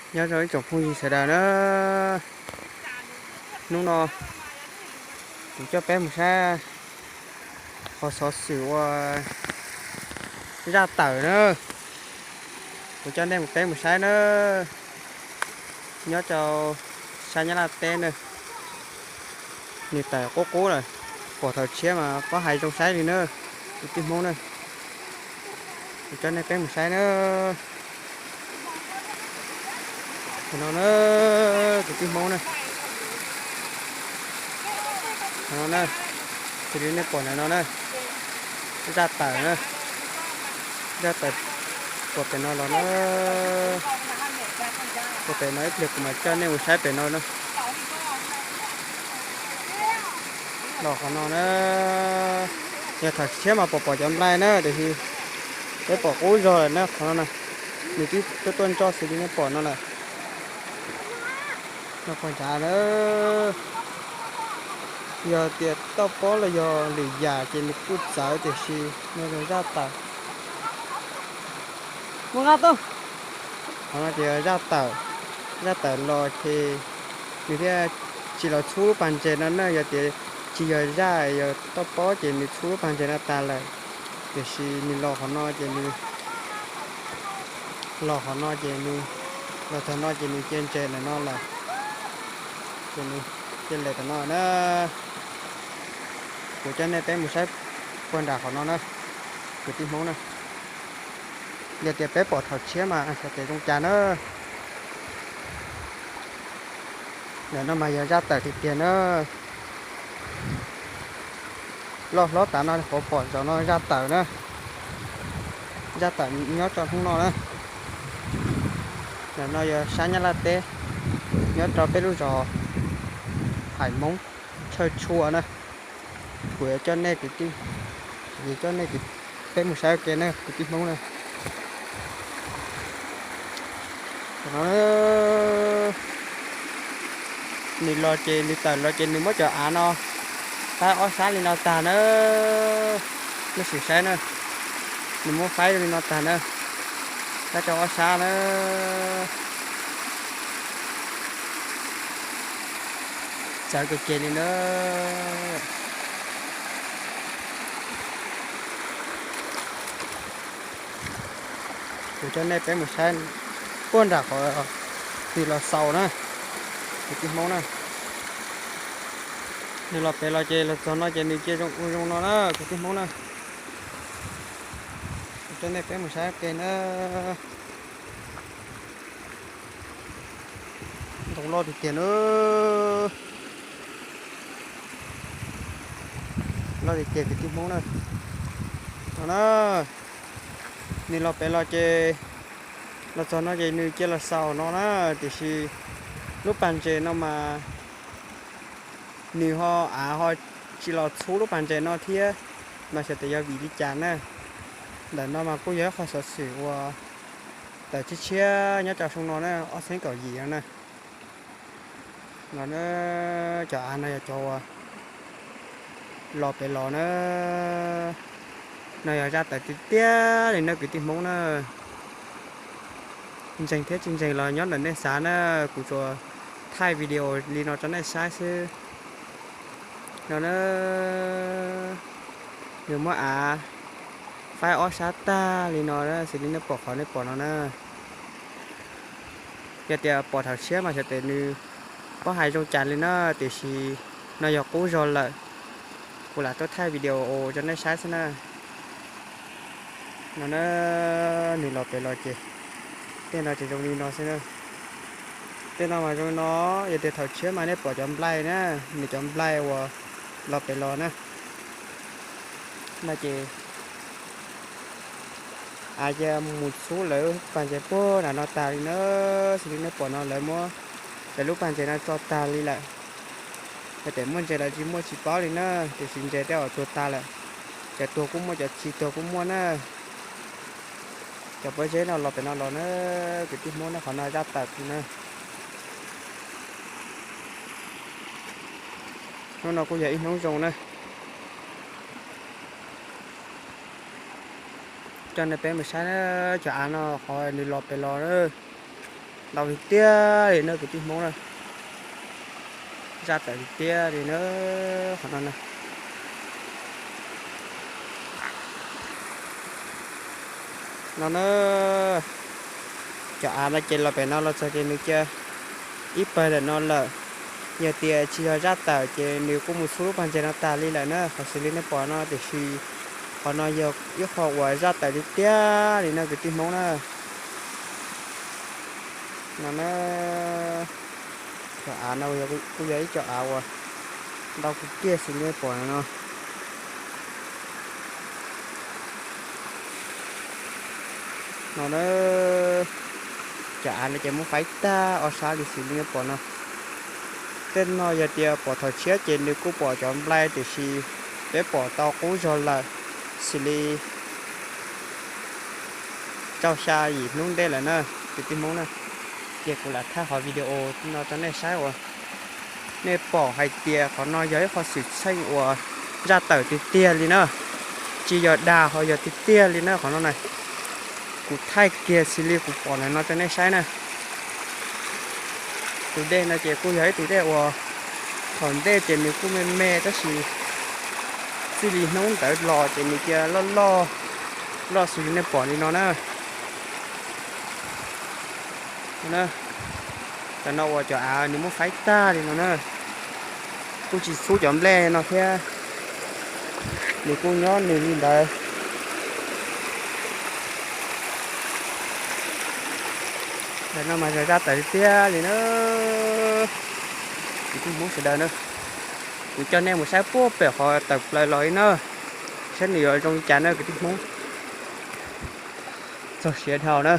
Nyob zoo ib tsoom phooj ywg sawv daws na, hnub no kuv coj peb mus saib qhov xov xwm ua zaj tawm na. Kuv coj nej mus, peb mus saib na, nyob rau sab Nyab Laj teb na. Nws tawm qub qub lawm, pom thaum tshiab mas pab hais zoo saib li na, kwv tij Hmoob na. Kuv coj nej peb mus saib na. Qhov no na, kwv tij Hmoob na, qhov no na, xws li nej pom ntawm no na, zaj tawm na, zaj tawm pom pem no los na, pom pem no ib pliag kuv mam coj nej mus saib pem no na. Los qhov no na, yog thaum tshiab mas pom pom cov nplai na, tiam sis peb pom qub zog lawm na qhov no na. Nws twb tuaj tuaj ntsoj xws li nej pom no lawm. No pog nrad na, yog tias toj pob los yog lwm yam ces nws kuj txawv, tiam sis no yog zaj tawm. Mus nqa tuaj. Qhov no ces yog zaj tawm, zaj tawm los ces nws thiaj tsis los txhub lub pas ntses no na. Yog tias tsis yog zaj, yog toj pob ces nws txhub lub pas ntses no tas lawm. Tiam sis nws los qhov no ces nws, los qhov no ces nws, los txog no ces nws cia ntses ntawm no lawm, ces nws cia lem tom no na. Kuv coj nej peb mus saib puag nram qhov no na, kwv tij Hmoob na. Yog tias peb pom thaum tshiab mas xyov tes zoo cas na. Ntawm no mas yog zaj tawm tiag tiag na. Loj hlob tas no qhov pom zog no zaj tawm na, zaj tawm nyob rau hnub no na. Ntawm no yog sab Nyab Laj teb, nyob rau peb lub zos Hais Moob, Tshawj Tshua na. Kuv yuav coj nej kwv tij, yuav coj nej kwv, peb mus saib ua ke na kwv tij Hmoob na. Nws los ces nws tawm los ces nws muab cov av no faib ob sab li no tag na. Nej sim saib na, nws muab faib li no tag na, faib rau ob sab na. Txawv kawg kiag li na. Kuv coj nej peb mus saib puag nram qhov nws los xaus na, kwv tij Hmoob na. Nws los pem los ces los txog no ces nws cia zoo ua zoo no na kwv tij Hmoob na. Kuv coj nej peb mus saib ua ke na. Ntoo loj tiag tiag na. Loj tiag tiag kwv tij Hmoob na. No na, nws los pem los ces, los txog no ces nws cia los xaus no na, tiam sis lub pas ntses no mas nws ho av ho tsis los txhub lub pas ntses no thiab, mas xyov tias yog vim li cas na. Ntawm no mas kuj yog ib qho xov xwm uas tawm tshiab tshiab nyob rau xyoo no na, ob txhiab kaum yim no na. No na, cov av no yog cov uas los pem los na. No yog zaj tawm tiag tiag li na kwv tij Hmoob na. Ntseeg thiab tsis ntseeg los nyob ntawm nej xav na, kuv tsuas thaij video li no rau nej saib xwb. No na, nws muab av faib ob sab tag li no na, xws li nej pom qhov nej pom no na. Yog tias pom thaum tshiab mas xyov tias nws paub hais zoo cas li na, tiam sis no yog qub zog lawm. Kuv lam tuaj thaij video ua rau nej saib xwb na. No na, nws los pem los ces tej no ces zoo li no xwb na. Tej no mas zoo li no, yog tias thaum tshiab mas nej pom cov nplaig na, nws cov nplaig uas los pem los na. No ces av cia mus txhub lawv pas ntses puag nram no tag li na, xws li nej pom no lawv muab lawv lub pas ntses no tso tag li lawm. Yog tias muaj ntses los tsis muaj tsis paub li na, tiam sis ntses tej zaum tuag tag lawm. Cov tuag kuj muaj, cov tsis tuag kuj muaj na. Cov pob zeb no los pem no los na, kwv tij Hmoob na, qhov no zaj tawm na. Hnub no kuj yog ib hnub zoo na. Coj nej peb mus saib na, cov av no qhov nws los pem los na. Ntau tiag tiag li na kwv tij Hmoob na. Zaj tawm tiag tiag li na. Qhov no na. No na, cov av no ces los pem no los txog ces nws cia ib pawg ntawm no lawm. Yog tias tsis yog zaj tawm ces nws kuj mus txhub lub pag ntses no tas li lawm na, qhov xws li nej pom no, tiam sis qhov no yog ib qho uas zaj tawm tiag tiag li no kwv tij Hmoob na. No na, cov av no kuj yog ib cov av uas ntau tiag tiag xws li nej pom no. No na, cov av no ces muab faib tag ob sab li xws li nej pom no. Tej no yog tias pom thaum tshiab ces nws kuj pom cov nplai, tiam sis peb pom tau qub zog lawm, xws li rau xya yim hnub ntej lawm na, kwv tij Hmoob na. Ces kuv lam thaij qhov video no rau nej saib uas nej pom hais tias qhov no yog ib qho xwm txheej uas zaj tawm tiag tiag li na, tsis yog dag ho yog tiag tiag li na qhov no na. Kuv thaij kiag xws li kuv pom ntawm no rau nej saib na. Tus dej no ces kuj yog ib tug dej uas thaum ntej ces nws kuj me me tab sis txij li hnub ntawd los ces nws cia loj loj, loj xws li nej pom li no na. Tam no uas cov av nws muab faib tag li no na, kuj tsis txhub cov nplej no thiab, nws kuj nyob nws li ntawd. Tam no mas zaj tawm tiag tiag li na, kwv tij Hmoob sawv daws na. Kuv coj nej mus saib puag pem qhov tawm plaws los li na, saib nws yuav zoo li cas na kwv tij Hmoob. Txog siav dhau na,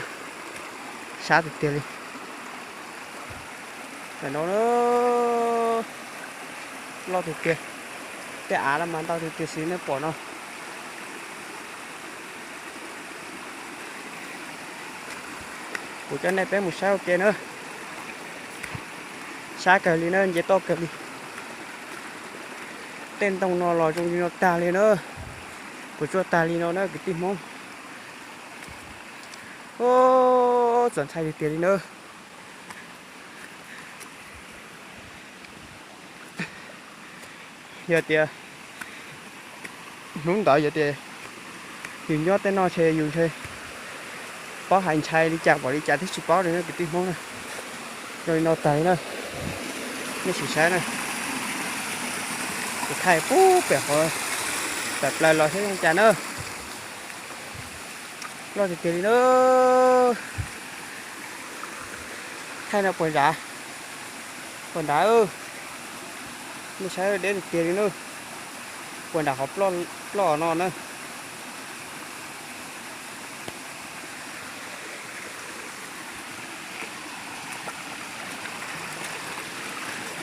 sab tiag tiag li. Tam no loj tiag tiag, tej av no mas ntau tiag tiag xws li nej pom no. Kuv coj nej peb mus saib ua ke na. Sab kawg li na, nce toj kawg li. Tej ntoo no los zoo li no tag li na, puas tsuaj tag li no na kwv tij Hmoob. Txaus ntshai tiag tiag li na. Yog tias hnub ntawd yog tias yus nyob tej no ntshe yus ntshe paub hais ntshai li cas pom li cas thiab tsis paub li na kwv tij Hmoob na. Zoo li no tag li na, nej sim saib na, kuv thaij puag pem qhov tawm plaws los saib zoo li cas na. Loj tiag tiag li na. Thaij no puas nrad? Puas nrad? Nej saib deb tiag tiag li na. Puas nrad qhov ploj no na.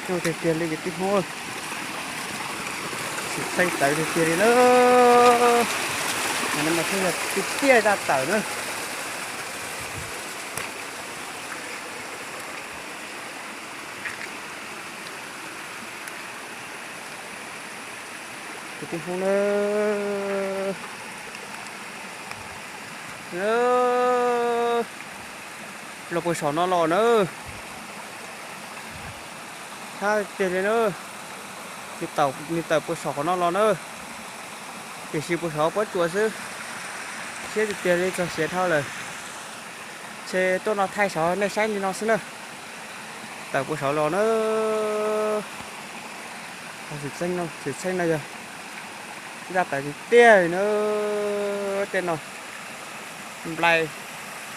Zoo tiag tiag li kwv tij Hmoob, xwm txheej tawv tiag tiag li na. Mas no mas thiaj yog tiag tiag zaj tawm na. Kwv tij Hmoob na, los puag saum no los na. Thab tiag li na, nws tawm puag saum qhov no los na. Tiam sis puag saum pob tsuas xwb, siab tiag tiag li txog siav dhau lawm. Ntshe tuaj no thaij saum nej saib li no xwb na. Tawm puag saum los na. Xwm txheej no yog zaj tawv tiag tiag li na. Tej no nplai,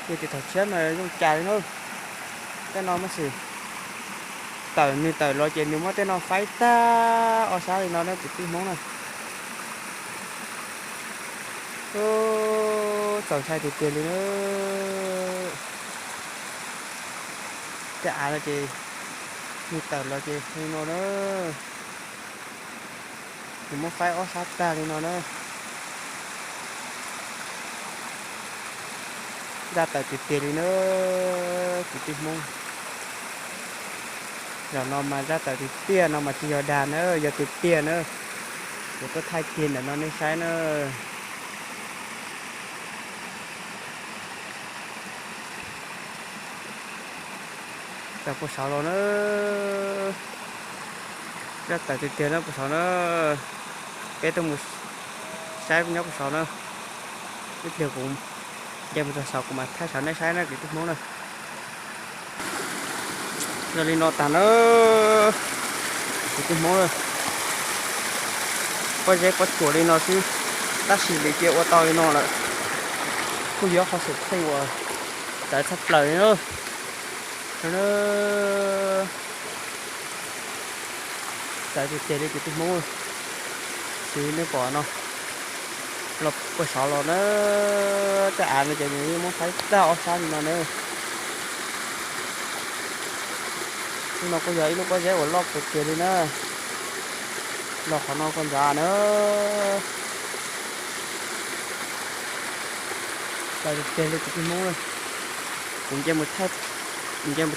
yog tias thaum tshiab mas zoo cas li na. Tej no mas xwm tawm nws tawm los ces nws muab tej no faib tag ob sab li no na kwv tij Hmoob na. Txaus ntshai tiag tiag li na. Tej av no ces nws tawm los ces li no na. Nws muab faib ob sab tag li no na. Zaj tawm tiag tiag li na, kwv tij Hmoob. Zaum no mas zaj tawm tiag tiag no mas tsis yog dag na, yog tiag tiag na. Kuv tuaj thaij kiag ntawm no nej saib na. Tawm puag saud los na, zaj tawm tiag tiag na puag saud na. Peb tuaj mus saib nyob puag saud na. Ib pliag kuv nce mus txog saud kuv mam thaij saum nej saib na kwv tij Hmoob na. Yog li no tas na, kwv tij Hmoob na, pob zeb pob tsuas li no xwb, tab sis lwm cia ua tau li no lawm, kuj yog qhov xwm txheej uas txawv tshaj plaws li na. Txawv tiag tiag li kwv tij Hmoob, xws nej pom no, los puag saud los na, tej av no ces nws yeej muab faib tag ob sab li no na. Lub no kuj yog ib lub pob zeb uas loj kawg kiag li na, los qhov no koj nrad na. Txawv tiag tiag li kwv tij Hmoob, kuv nce mus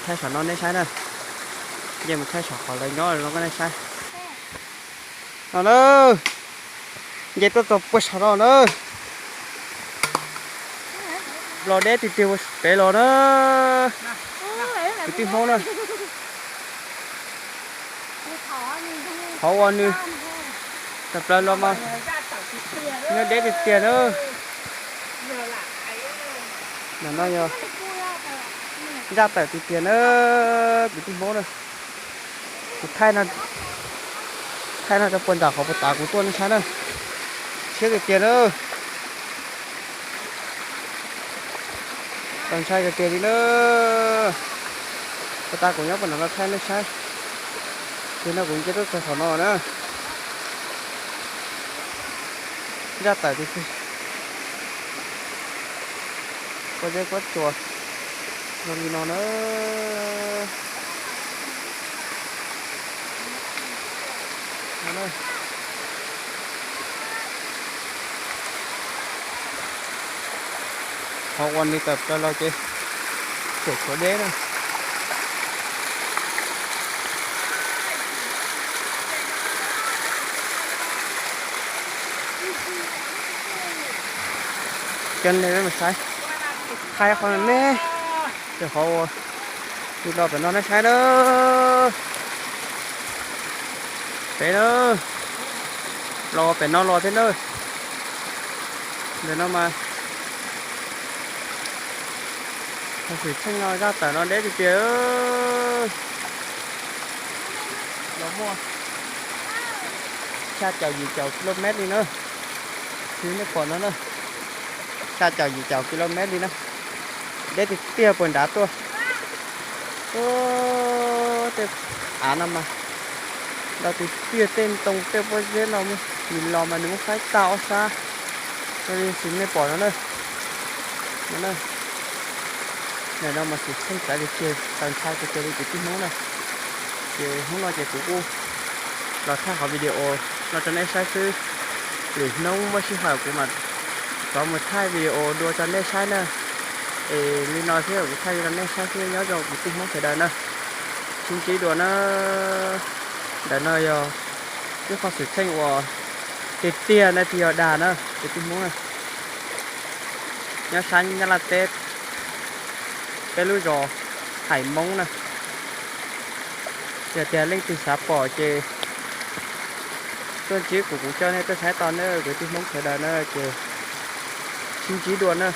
thaij saum no nej saib na, nce mus thaij saum qhov lawv nyob no nej saib. No na, nce tuaj txog puag saum no na, los deb tiag tiag pem los na, kwv tij Hmoob na. Qhov uas nws, tawm plaws los mas nyob deb tiag tiag na. No yog zaj tawm tiag tiag na, kwv tij Hmoob na. Kuv thaij no rau puag nram qhov puag ta kuv tuaj nej saib na, siab tiag tiag na. Txaus ntshai tiag tiag li na. Puag ta kuv nyob puag nram no thaij nej saib, ces no kuv nce tuaj txog saum no na. Zaj tawm tiag tiag. Pob zeb pob tsuas zoo li no na. Qhov uas nws tawm plaws los ces tseem tshuav deb na. Coj nej saib, thaij qhov me, ces qhov uas nws los pem no nej saib na. Pem na, los pem no los thiab na. Ntawm no mas xwm txheej no zaj tawm no deb tiag tiag. Los muaj xya caum yim caum ki lo mev li na. Xws nej pom no na, xya caum yim caum ki lo mev li na. Deb tiag tiag puag nrad tuaj. Tej av no mas ntau tiag tiag, tej ntoo tej pob zeb no nws los mas nws muab faib tag ob sab. Xws nej pom no na. Ntawm no mas xwm txheej txawv tiag tiag, txaus ntshai tiag tiag li kwv tij Hmoob na. Ces hnub no ces kuv kuj los thaij qhov video no rau nej saib xwb. Lwm hnub muaj sij hawm kuv mam rov mus thaij video dua rau nej saib na. Es li no thiab kuv thaij li rau nej saib xwb, nyob zoo kwv tij Hmoob sawv daws na. Sib ntsib dua na. Ntawm no yog ib qho xwm txheej uas tiag tiag na, tsis yog dag na kwv tij Hmoob na. Nyob sab Nyab Laj teb, peb lub zos Hais Moob na. Yog tias leej twg xav pom ces tuaj ntsib kuv, kuv coj nej tuaj saib tau na kwv tij Hmoob sawv daws na. Ces sib ntsib dua na.